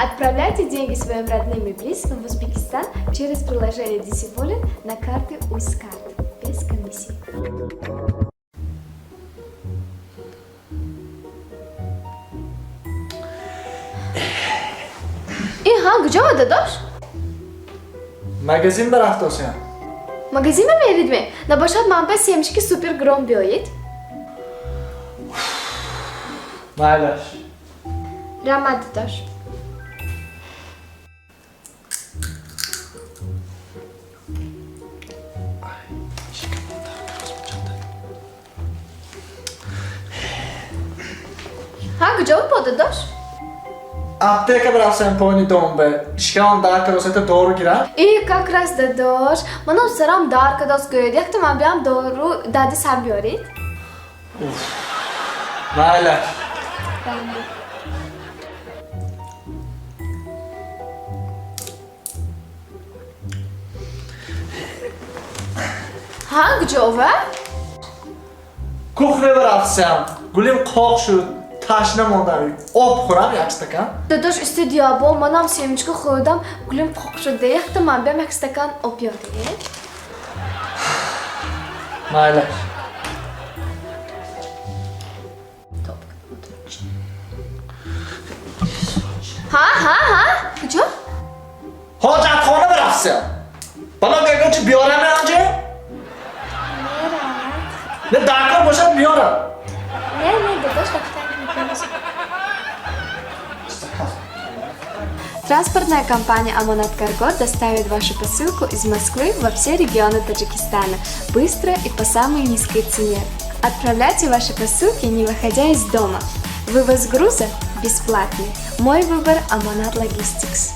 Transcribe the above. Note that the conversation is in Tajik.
Отправляйте деньги своим родным и близким в Узбекистан через приложение DC Wallet на карты Узкарт без комиссии. И ҳа, куҷо, дадош? Магазин барафтосиям. Магазин мерид ме? Набошад, ман ба семечки Супер Гром биёед. Майлаш. Раҳмат, дадош. Ҳа, куҷо бо, дадош? Аптека барафтам, поини домбе. Шикамам дард кардост, дору гирам. И, как раз, дадош, манам сарам дард кардост, гӯед, якта ман биям дору дарди сар биёред. Майлаш. Раҳмат. Ҳа, куҷова? Кухня барафтам. Гулим қоқ шуд. Ташна мондам. Об хӯрам як стакан. Дадош, истидиёбо, манам семечка хӯрдам, гулим қоқ шуда, якта ман биям як стакан об биёред. Майлаш. Ҳа, ҳа, ҳа, куҷо? Ҳоҷатхона барафтам. Бало ягон чи биёрам анҷа? Не, раҳмат. Не, даркор бошад, меёрам. Не, не, дадош, рафтан мекунам. Транспортная компания «Амонат Карго» доставит вашу посылку из Москвы во все регионы Таджикистана быстро и по самой низкой цене. Отправляйте ваши посылки, не выходя из дома. Вывоз груза бесплатный. Мой выбор – «Амонат Логистикс».